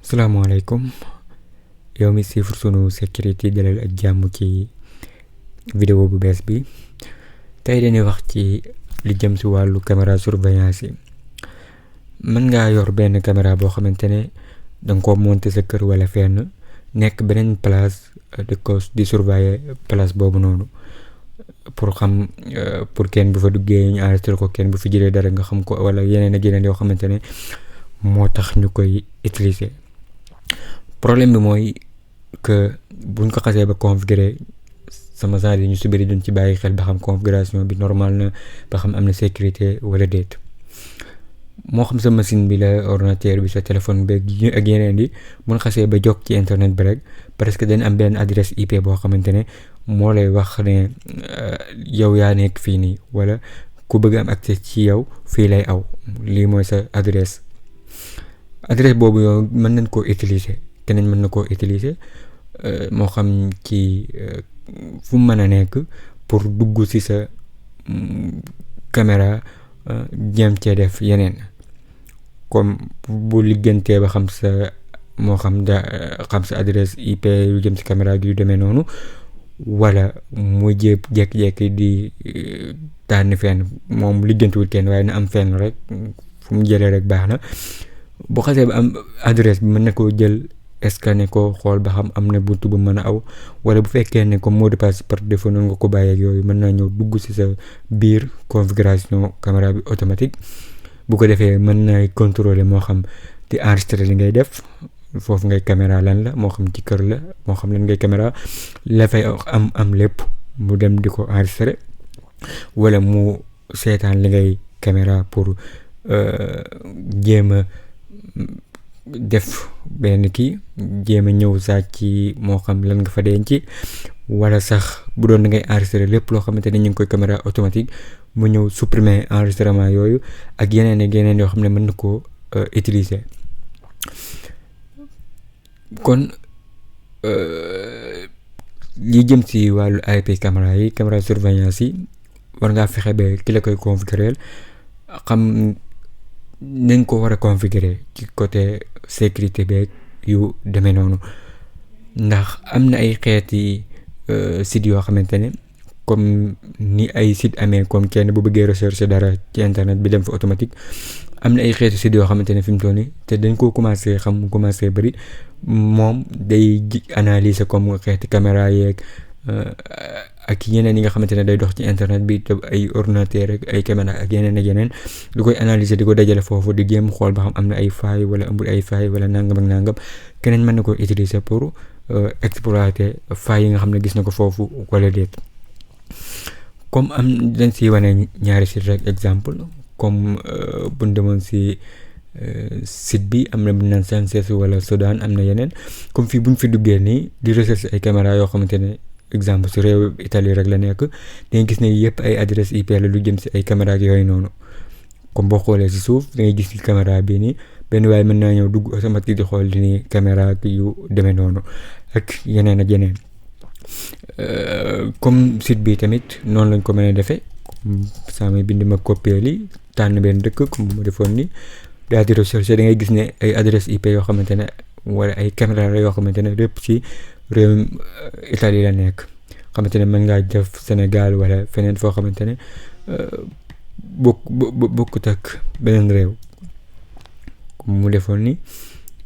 salaamaaleykum yow mi siifur sunu sécurité dalal ak jàmm ci vidéo bu bees bi tey dañuy wax ci li jëm si wàllu caméra surveillance yi. mën ngaa yor benn caméra boo xamante ne danga ko monter sa kër wala fenn nekk beneen place di surveiller place boobu noonu pour xam pour kenn bu fa duggee ñu enregistré ko, kenn bu fi jëlee dara nga xam ko, wala yeneen ak yeneen yoo xamante ne moo tax ñu koy utiliser. problème bi mooy que buñ ko xasee ba configurer sama genre yi ñu si bëri duñ ci bàyyi xel ba xam configuration bi normal na, ba xam am na sécurité wala déet. moo xam sa machine bi la, ordinateur bi, sa téléphone bi ak yeneen yi, buñ xasee ba jokk ci internet bi rek presque dañ am benn adresse IP boo xamante ne moo lay wax ne yow yaa nekk fii nii, wala ku bëgg am accès ci yow fii lay aw, lii mooy sa adresse boobu yow mën nañ koo utiliser, keneen mën na koo utiliser moo xam ci fu mu mën a nekk pour dugg ci sa caméra jéem cee def yeneen, comme bu liggantee ba xam sa moo xam xam sa adresse IP yu jëm ci caméra gi yu demee noonu, wala mu jékki-jékki di tànn fenn, moom liggantiwul kenn waaye na am fenn rek fu mu jëlee rek baax na. bu xasee ba am adresse bi mën na koo jël scanner ko xool ba xam am na buntu bu mën a aw, wala bu fekkee ne comme mot de passe par défaut noonu nga ko bàyyee ak yooyu, mën naa ñëw dugg ci sa biir configuration caméra bi automatique. bu ko defee mën na contrôler, moo xam di enregistrer li ngay def foofu ngay caméra lan la, moo xam ci kër la, moo xam lan ngay caméra, la fay am lépp mu dem di ko enregistrer, wala mu seetaan li ngay caméra pour jéem a def benn kii, jéem a ñëw sax ci moo xam lan nga fa denc, wala sax bu doon da ngay enregistrer lépp loo xamante ne ñu ngi koy caméra automatique, mu ñëw supprimer enregistrement yooyu ak yeneen ak yeneen yoo xam ne mën na koo utiliser. kon li jëm ci wàllu IP caméra yi, caméra surveillance yi, war ngaa fexe ba ki la koy configurer xam nañ ko war a configurer ci côté sécurité beeg yu demee noonu, ndax am na ay xeeti sites yoo xamante ne comme ni ay site amee, comme kenn bu bëggee rechercher dara ci internet bi dem fa automatique, am na ay xeeti sites yoo xamante ne fi mu toll nii te dañ koo commencé xam, mu commencé bëri, moom day analyser comme xeeti caméra yeeg ak yeneen yi nga xamante ne day dox ci internet bi, te ay ordinateur ak ay caméra ak yeneen ak yeneen, du koy analyser di ko dajale foofu di jéem xool ba xam am na ay failles wala amul ay failles wala nangam ak nangam. keneen mën na ko utiliser pour exploiter failles yi nga xam ne gis na ko foofu wala déet. comme am dañ si wane ñaari site rek exemple, comme buñ demoon si site bi am na bu naan Senses wala Sudan, am na yeneen. comme fii buñ fi duggee nii di recherche ay caméra yoo xamante ne exemple su réew Italie rek la nekk, dangay gis ne yëpp ay adresse IP la lu jëm si ay caméra ak yooyu noonu. comme boo xoolee si suuf dangay gis ci caméra bii nii benn waaye mën naa ñëw dugg automatique di xool di ni caméra yu demee noonu ak yeneen ak yeneen. comme site bi tamit noonu lañ ko mën a defee, saa may bind ma copier li tànn benn dëkk comme ma defoon ni daal di recherche, da ngay gis ne ay adresse IP yoo xamante ne wala ay caméra la yoo xamante ne lépp ci réew Italie la nekk, xamante ne mën ngaa def Sénégal wala feneen foo xamante ne bokkut ak beneen réew. comme mu defoon ni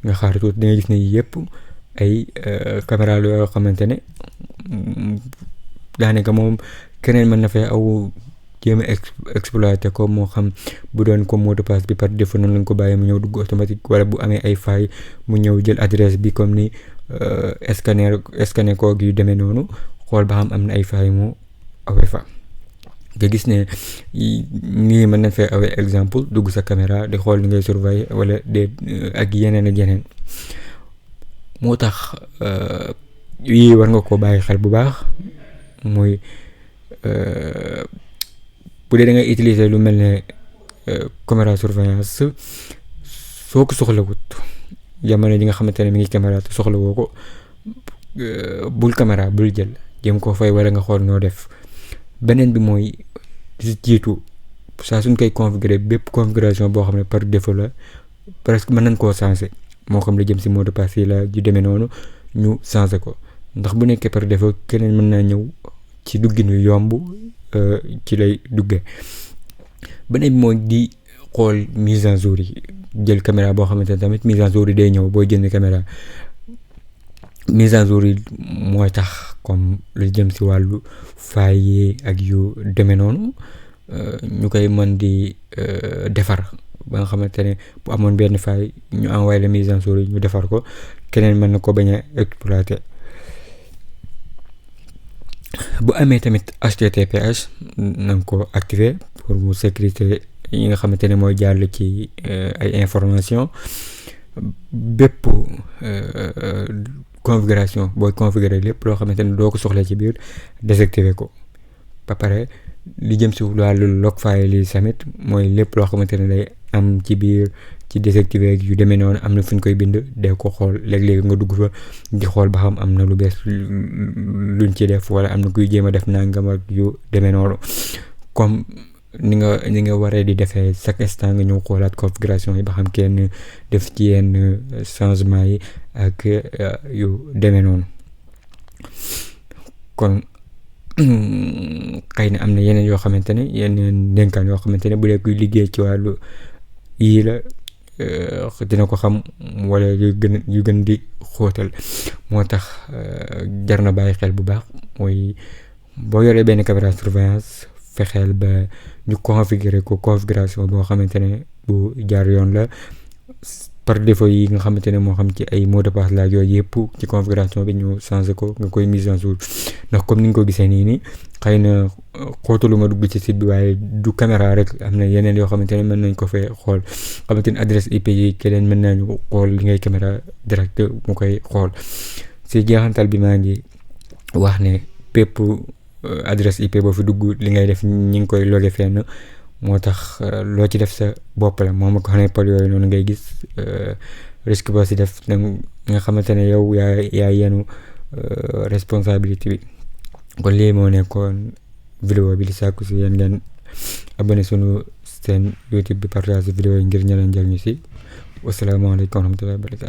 nga xaar tuuti da ngay gis ne yëpp ay caméra la yoo xamante ne daanaka moom keneen mën na fee aw jéem a exploiter ko, moo xam bu doon comme mot de passe bi par défaut noonu lañ ko bàyyi mu ñëw dugg automatique, wala bu amee ay failles mu ñëw jël adresse bi comme ni scanner koog yu demee noonu, xool ba xam am na ay failles mu awee fa. nga gis ne nii mën nañ fee awee exemple dugg sa caméra di xool ni ngay surveiller wala déet ak yeneen ak yeneen. moo tax yii war nga ko bàyyi xel bu baax, muy bu dee da ngay utiliser lu mel ne caméra surveillance soo ko soxlawut jamono ji nga xamante ne mi ngi caméra te soxla woo ko, bul caméra bul jël, jéem koo fay wala nga xool noo def. beneen bi mooy di jiitu saa suñ koy configurer bépp configuration boo xam ne par défaut la presque mën nañ koo changer, moo xam la jëm si mot de passe yi la ju demee noonu ñu changer ko ndax bu nekkee par défaut keneen mën naa ñëw ci duggin yu yomb ci lay duggee. beneen bi mooy di xool mise à jour yi jël caméra boo xamante ne tamit mise à jour yi day ñëw boo jënd caméra mise à jour yi mooy tax comme lu jëm si wàllu faille ak yu demee noonu ñu koy mën di defar ba nga xamante ne bu amoon benn faille ñu envoyé la mise à jour yi ñu defar ko keneen mën na ko bañ a exploiter. bu amee tamit HTTPS na nga ko activer pour mu sécurité yi nga xamante ne mooy jàll ci ay information bépp configuration booy configurer lépp loo xamante ne doo ko soxla ci biir désactiver ko ba pare li jëm si wàllu log file yi tamit mooy lépp loo xamante ne day am ci biir ci désactiver yu demee noonu am na fu ñu koy bind dee ko xool léeg-léeg nga dugg fa di xool ba xam am na lu bees luñ ci def wala am na kuy jéem a def nangam ak yu demee noonu comme ni nga waree di defee chaque instant nga ñëw xoolaat configuration yi ba xam kenn def ci yenn changement yi ak yu demee noonu. kon xëy na am na yeneen yoo xamante ne yeneen dénkaan yoo xamante ne bu dee kuy liggéey ci wàllu yii la dina ko xam wala yu gën di xóotal moo tax jar na bàyyi xel bu baax mooy boo yoree benn caméra surveillance fexeel ba ñu configurer ko configuration boo xamante ne bu jaar yoon la par défaut yi nga xamante ne moo xam ci ay mot de passe la yooyu yëpp ci configuration bi ñu changer ko nga koy mise en jour ndax comme ni nga ko gisee nii xëy na xóotalu ma dugg ci site bi waaye du caméra rek am na yeneen yoo xamante ne mën nañ ko fee xool xamante ne adresse IP yi keneen mën nañu xool li ngay caméra direct mu koy xool si jeexantal bi maa ngi wax ne bépp adresse IP boo fi dugg li ngay def ñi ngi koy logué fenn moo tax loo ci def sa bopp la moom ak xanaa pal yooyu noonu ngay gis risque boo si def nga xamante ne yow yaa yenu responsabilité bi. kon lii moo nekkoon vidéo bi di sàkku si yéen ngeen abonné sunu seen YouTube bi partage vidéo yi ngir ñeneen njëriñu si wasalaamaaleykum wa rahmatullahi wa barakatuh.